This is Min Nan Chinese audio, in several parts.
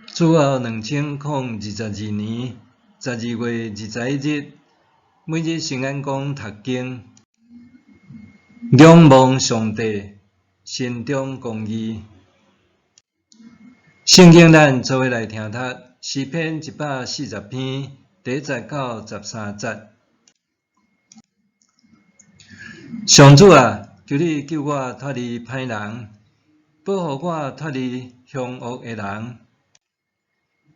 主後2022年12月21日，每日聖安講讀經，仰望上帝，伸張公義。聖經咱做伙來聽讀詩篇140篇第一節到13節。上主啊，求你救我脫離歹人，保護我脫離兇惡的人。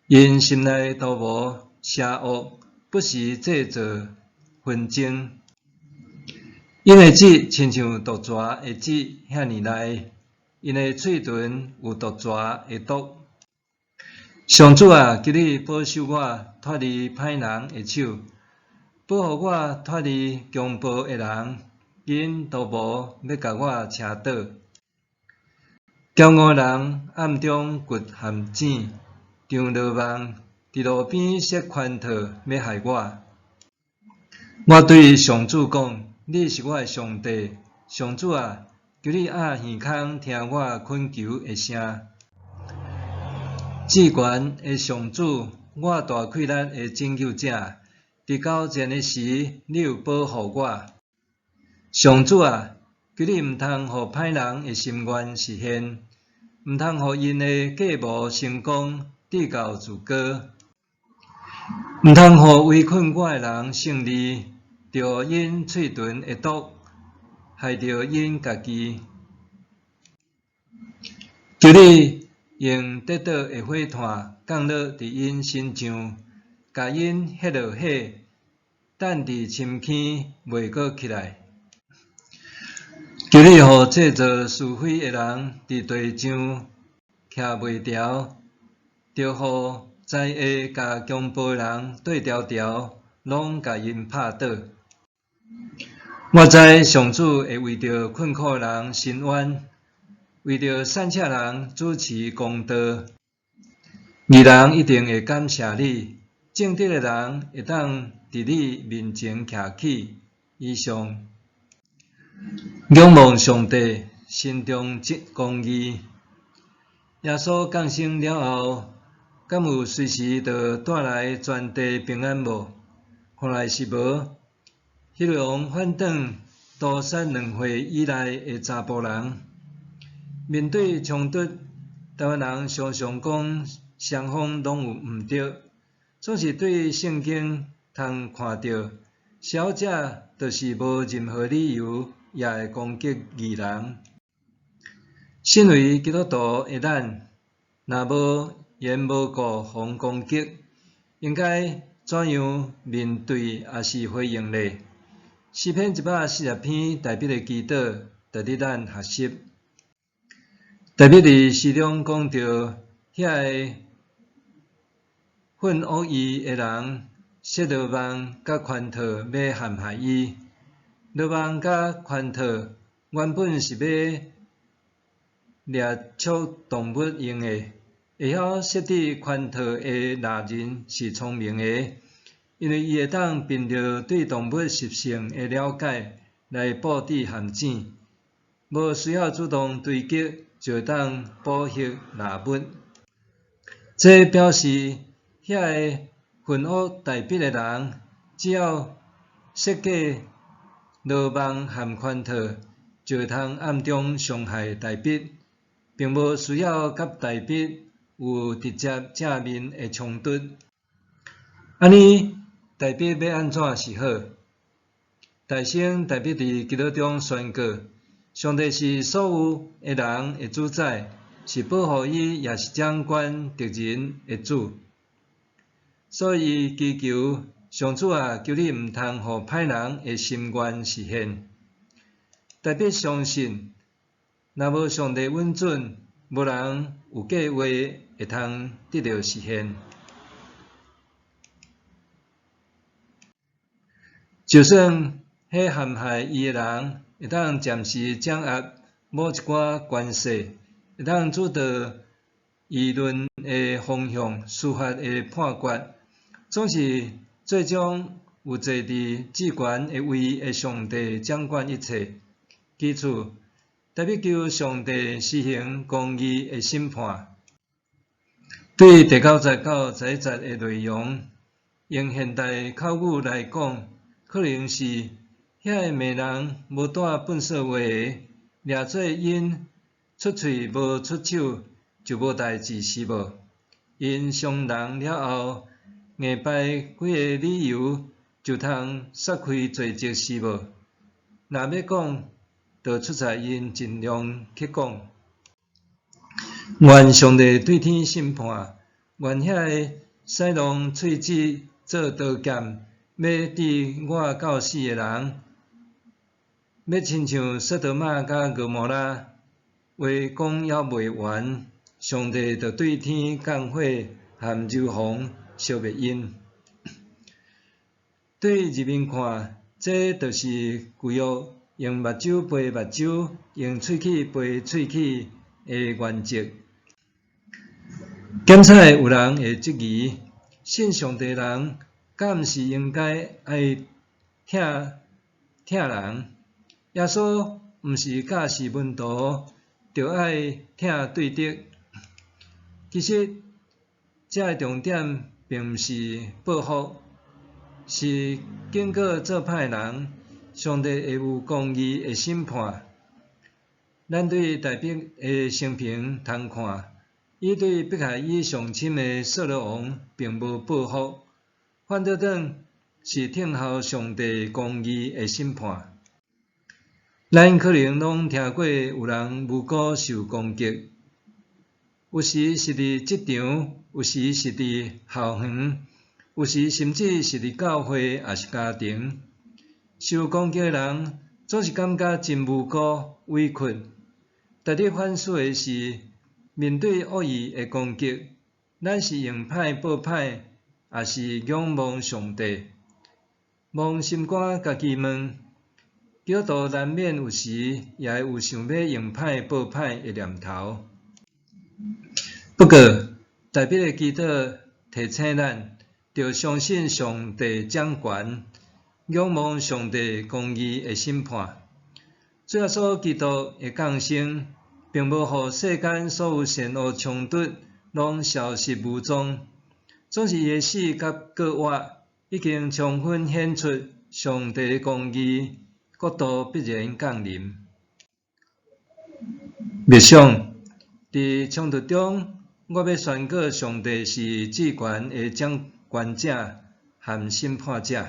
𪜶心內圖謀邪惡，不時製造紛爭。𪜶的舌親像毒蛇的舌遐爾利，𪜶的喙唇有毒蛇的毒。上主啊，求你保守我脫離歹人的手，保護我脫離強暴的人，𪜶圖謀欲共我捙倒。驕傲人暗中掘陷阱，張羅網，佇路邊設圈套，欲害我。我對上主講：你是我的上帝，上主啊，求你掩耳孔聽我懇求的聲。至懸的上主，我大氣力的拯救者，佇交戰的時，你有保護我。上主啊，求你毋通予歹人的心願實現，毋通予𪜶的計謀成功，志到自高。毋通予圍困我的人勝利，著𪜶喙唇的毒，害著𪜶家己。求你用跌倒的火炭降落佇𪜶身上，共𪜶歇落火，擲佇深坑，袂閣起來。求你予製造是非的人佇地上徛袂牢，著予災厄共強暴的人綴牢牢，攏共𪜶拍倒。我知上主會為著困苦的人伸冤，為著散赤人主持公道。義人一定會感謝你，正直的人會當佇你面前徛起。以上。仰望上帝，伸張公義。耶穌降生了後，敢有隨時就帶來全地平安無？看來是無。希律王反轉屠殺2歲以內的查埔人。面對衝突，台灣人常常講雙方攏有毋對，總是對聖經通看著，邪惡者就是無任何理由也會攻擊義人。身為基督徒的咱，若無緣無故予攻擊，應該怎樣面對抑是回應呢？詩篇140篇大衛的祈禱，值得咱學習。大衛佇詩中講著，遐個恨惡伊的人設羅網佮圈套欲陷害伊。羅網佮圈套原本是欲獵捉動物用的，會曉設置圈套的獵人是聰明的，因為伊會當憑著對動物習性的了解來布置陷阱，無需要主動追擊就會當捕獲獵物。這表示遐個恨惡大衛的人，只要設計羅網和圈套，就會通暗中傷害大衛，並無需要佮大衛有直接正面的衝突。按呢，大衛欲按怎是好？大聖大衛佇祈禱中宣告：上帝是所有的人的主宰，是保護伊，也是掌管敵人的主。所以伊祈求上主啊，求你毋通予歹人的心願實現。大衛相信，若無上帝允准，無人有計畫會通得著實現。就算彼陷害伊的人會當暫時掌握某一寡權勢，會當主導輿論的方向、司法的判決，總是最終有坐佇至懸的位的上帝掌管一切。其次，大衛求上帝施行公義的審判。對第九節到十一節的內容，用現代口語來講，可能是遐个罵人無帶糞埽話的，掠做𪜶出喙無出手就無代誌是無？𪜶傷人了後，硬掰幾个理由就通捒開罪責是無？若欲講，就出在𪜶盡量去講。願上帝對天審判，願遐个使弄喙舌做刀劍，欲致我到死的人，欲親像索多瑪佮蛾摩拉，話講猶未完，上帝就對天降火和硫磺燒滅𪜶。對入面看，這就是舊約用目睭賠目睭，用喙齒賠喙齒的原則。檢採有人會質疑：信上帝人，敢毋是應該愛疼疼人？耶穌毋是教示門徒，著愛疼對敵。其實，這个重點並毋是報復，是警告做歹人，上帝會有公義的審判。咱對大衛的生平通看，伊對迫害伊上親的掃羅王並無報復，反倒轉是等候上帝公義的審判。咱可能攏聽過有人無辜受攻擊，有時是佇職場，有時是佇校園，有時甚至是佇教會，抑是家庭。受攻擊的人總是感覺真無辜、委屈。值得反思的是，面對惡意的攻擊，咱是用歹報歹，抑是仰望上帝？望心肝家己問，基督徒難免有時也會有想欲用歹報歹的念頭。不過，大衛的祈禱提醒咱，著相信上帝掌權，仰望上帝公義的審判。主耶穌基督的降生，並無予世間所有善惡衝突攏消失無蹤，總是伊的死佮復活，已經充分顯出上帝的公義國度必然降臨。默想，佇衝突中，我欲宣告上帝是至懸的掌權者和審判者。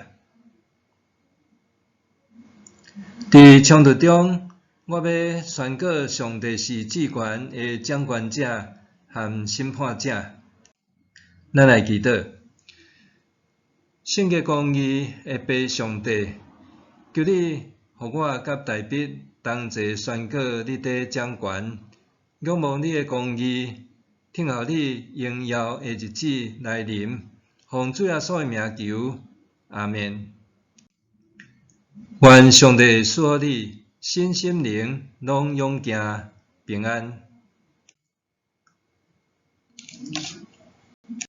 佇衝突中，我欲宣告上帝是至懸的掌權者和審判者。咱來祈禱，聖潔公義的父上帝，求你予我佮大衛同齊宣告你佇掌權，仰望你的公義，等候你榮耀的日子來臨。奉主耶穌的名求，阿們。願上帝賜福你，身心靈攏勇健平安。